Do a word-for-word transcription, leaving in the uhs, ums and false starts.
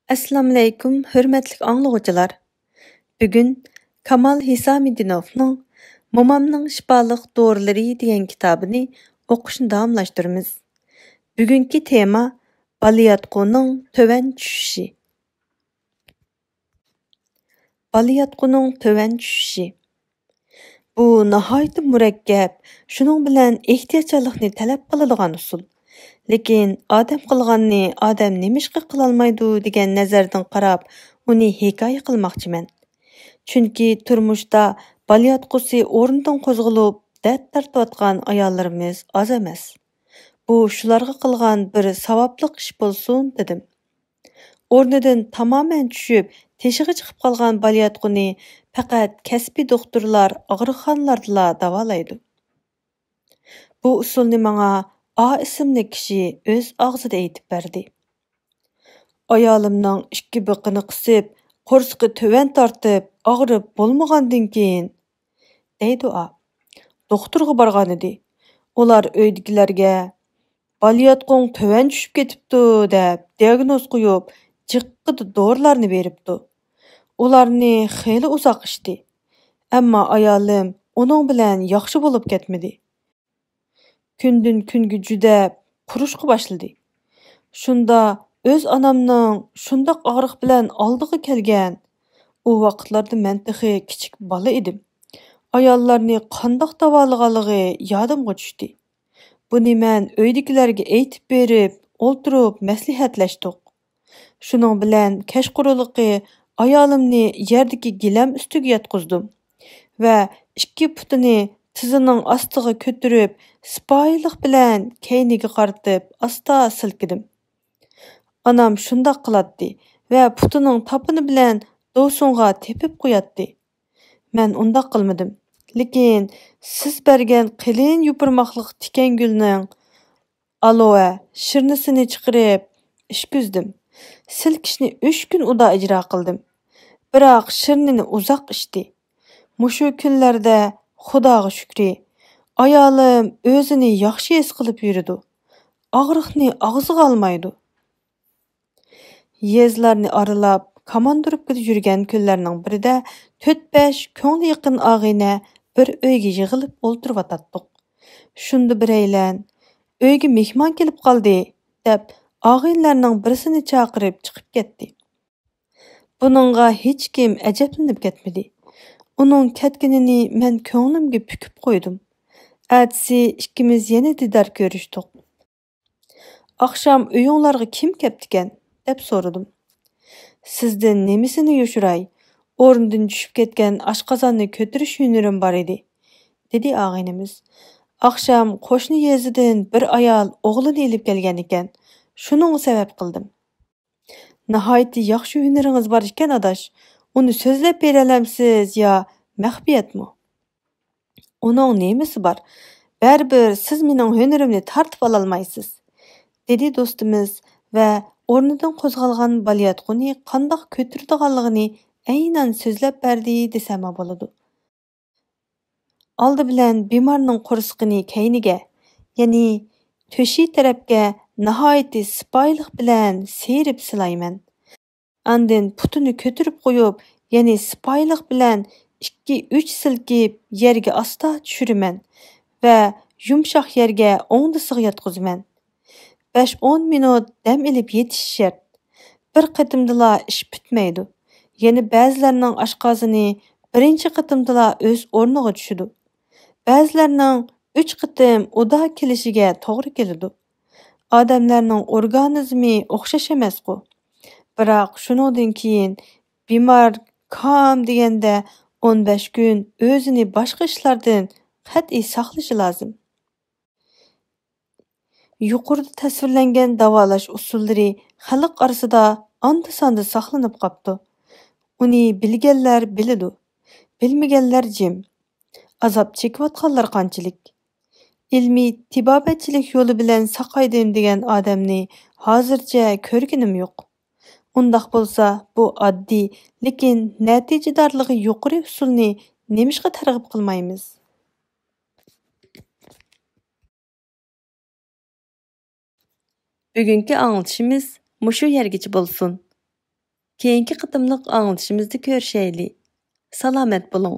ئەسسالامۇئەلەيكۇم، ھۆرمەتلىك ئاڭلىغۇچىلار. بۈگۈن كامال ھېسامىدىنوفنىڭ مومامنىڭ شىپالىق دورىلىرى دېگەن كىتابىنى ئوقۇشنى داۋاملاشتۇرىمىز. بۈگۈنكى تېما بالىياتقۇنىڭ تۆۋەن چۈشۈشى. بالىياتقۇنىڭ تۆۋەن چۈشۈشى. بۇ ناھايىتى مۇرەككەپ، شۇنىڭ بىلەن ئېھتىياتچانلىقنى تەلەپ قىلىدىغان ئۇسۇل. لېكىن ئادەم قىلغاننى ئادەم نېمىشقا قىلالمايدۇ دېگەن نەزەردىن قاراپ، ئۇنى ھېكايە قىلماقچىمەن. چۈنكى تۇرمۇشتا بالىياتقۇسى ئورنىدىن قوزغىلىپ، دەرد تارتىۋاتقان ئاياللىرىمىز ئاز ئەمەس. بۇ شۇلارغا قىلغان بىر ساۋابلىق ئىش بولسۇن، دېدىم. ئورنىدىن تامامەن چۈشۈپ، تېشىغا چىقىپ قالغان بالىياتقۇنى پەقەت كەسپىي دوختۇرلار ئاغرىقخانىلاردىلا داۋالايدۇ. بۇ ئۇسۇلنى ماڭا ئا ئىسىملىك كىشى ئۆز ئاغزىدا ئېيتىپ بەردى. ئايالىمنىڭ ئىككى بېقىنى قىسىپ، قورسىقى تۆۋەن تارتىپ، ئاغرىپ بولمىغاندىن كېيىن، دەيدۇ ئا. دوختۇرغا بارغانىدى. ئۇلار ئۆيدىكىلەرگە، بالىياتقۇڭ تۆۋەن چۈشۈپ كېتىپتۇ، دەپ دىياگنوز قويۇپ، جىققىدە دورىلارنى بېرىپتۇ. ئۇلارنى خېلى ئۇزاق ئىچتى. ئەمما ئايالىم ئۇنىڭ بىلەن ياخشى بولۇپ كەتمىدى. كۈندىن كۈنگە جۈدەپ، قۇرۇشقا باشلىدى. شۇندا ئۆز ئانامنىڭ شۇنداق ئاغرىق بىلەن ئالدىغا كەلگەن، ئۇ ۋاقىتلاردا مەن تېخى كىچىك بالا ئىدىم. ئاياللارنى قانداق داۋالىغانلىقى يادىمغا چۈشتى. بۇنى مەن ئۆيدىكىلەرگە ئېيتىپ بېرىپ، ئولتۇرۇپ مەسلىھەتلەشتۇق. شۇنىڭ بىلەن كەچقۇرۇنلۇقى ئايالىمنى يەردىكى گىلەم ئۈستىگە ياتقۇزدۇم ۋە ئىككى پۇتىنى تىزىنىڭ ئاستىغا كۆتۈرۈپ، سىپايىلىق بىلەن كەينىگە قارىتىپ ئاستا سىلكىدىم. ئانام شۇنداق قىلاتتى ۋە پۇتىنىڭ تاپىنى بىلەن دوۋسۇنغا تېپىپ قوياتتى. مەن ئۇنداق قىلمىدىم. لېكىن سىز بەرگەن قېلىن يوپۇرماقلىق تىكەنگۈلنىڭ ئالوۋە شىرنىسىنى چىقىرىپ ئىچكۈزدۈم. سىلكىشنى ئۈچ كۈن ئۇدا ئىجرا قىلدىم. بىراق شىرنىنى ئۇزاق ئىچتى. مۇشۇ كۈنلەردە، خۇداغا شۈكرى، ئايالىم ئۆزىنى ياخشى ھېس قىلىپ يۈرىدۇ. ئاغرىقنى ئاغزىغا ئالمايدۇ. يېزىلارنى ئارىلاپ، كامان دوروبكىدا يۈرگەن كۈنلەرنىڭ بىرىدە تۆت-بەش كۆڭلى يېقىن ئاغىنە بىر ئۆيگە يىغىلىپ ئولتۇرۇۋاتاتتۇق. شۇندا بىرەيلەن، «ئۆيگە مېھمان كېلىپ قالدى» دەپ، ئاغىنىلەرنىڭ بىرسىنى چاقىرىپ چىقىپ كەتتى. بۇنىڭغا ھېچكىم ئەجەبلىنىپ كەتمىدى. ئۇنىڭ كەتكىنىنى مەن كۆڭلۈمگە پۈكۈپ قويدۇم. ئەتىسى ئىككىمىز يەنە دىدار كۆرۈشتۇق. «ئاخشام ئۆيۈڭلارغا كىم كەپتىكەن؟» دەپ سورىدىم. «سىزدىن نېمىسىنى يوشۇراي؟ ئورنىدىن چۈشۈپ كەتكەن ئاشقازاننى كۆتۈرۈش ھۈنىرىم بار ئىدى»، دېدى ئاغىنىمىز. «ئاخشام قوشنا يېزىدىن بىر ئايال ئوغلىنى ئېلىپ كەلگەنىكەن، شۇنىڭغا سەۋەب قىلدىم.» «ناھايىتى ياخشى ھۈنىرىڭىز بار ئىكەن، ئاداش. ئۇنى سۆزلەپ بېرەلەمسىز يا مەخپىيەتمۇ؟» «ئۇنىڭ نېمىسى بار؟ بەرىبىر سىز مېنىڭ ھۈنىرىمنى تارتىپ ئالالمايسىز»، دېدى دوستىمىز ۋە ئورنىدىن قوزغالغان بالىياتقۇنى قانداق كۆتۈرىدىغانلىقىنى ئەينەن سۆزلەپ بەردى دېسەممۇ بولىدۇ. ئالدى بىلەن بىمارنىڭ قورسىقىنى كەينىگە، يەنى تۆشى تەرەپكە ناھايىتى سىپايىلىق بىلەن سىيرىپ سىلايمەن. ئاندىن پۇتىنى كۆتۈرۈپ قويۇپ، يەنى سىپايىلىق بىلەن ئىككى-ئۈچ سىلكىپ يەرگە ئاستا چۈشۈرىمەن ۋە يۇمشاق يەرگە ئوڭدىسىغا ياتقۇزىمەن. بەش-ئون مىنۇت دەم ئېلىپ يېتىش شەرت. بىر قېتىمدىلا ئىش پۈتمەيدۇ. يەنە بەزىلەرنىڭ ئاشقازىنى بىرىنچى قېتىمدىلا ئۆز ئورنىغا چۈشىدۇ. بەزىلەرنىڭ ئۈچ قېتىم ئۇدا كېلىشىگە توغرا كېلىدۇ. ئادەملەرنىڭ ئورگانىزمى ئوخشاش ئەمەسقۇ. بىراق شۇنىڭدىن كېيىن بىمار كام دېگەندە ئون بەش كۈن ئۆزىنى باشقا ئىشلاردىن قەتئىي ساقلىشى لازىم. يۇقىرىدا تەسۋىرلەنگەن داۋالاش ئۇسۇللىرى خەلق ئارىسىدا ئاندا-ساندا ساقلىنىپ قاپتۇ. ئۇنى بىلگەنلەر بىلىدۇ، بىلمىگەنلەر جىم. ئازاب چېكىۋاتقانلار قانچىلىك؟ ئىلمىي تېبابەتچىلىك يولى بىلەن ساقايدىم دېگەن ئادەمنى ھازىرچە كۆرگىنىم يوق. ئۇنداق بولسا، بۇ ئاددىي، لېكىن نەتىجىدارلىقى يۇقىرى ئۇسۇلنى نېمىشقا تەرغىب قىلمايمىز؟ بۈگۈنكى ئاڭلىتىشىمىز مۇشۇ يەرگىچە بولسۇن. كېيىنكى قېتىملىق ئاڭلىتىشىمىزدا كۆرۈشەيلى. سالامەت بولۇڭ.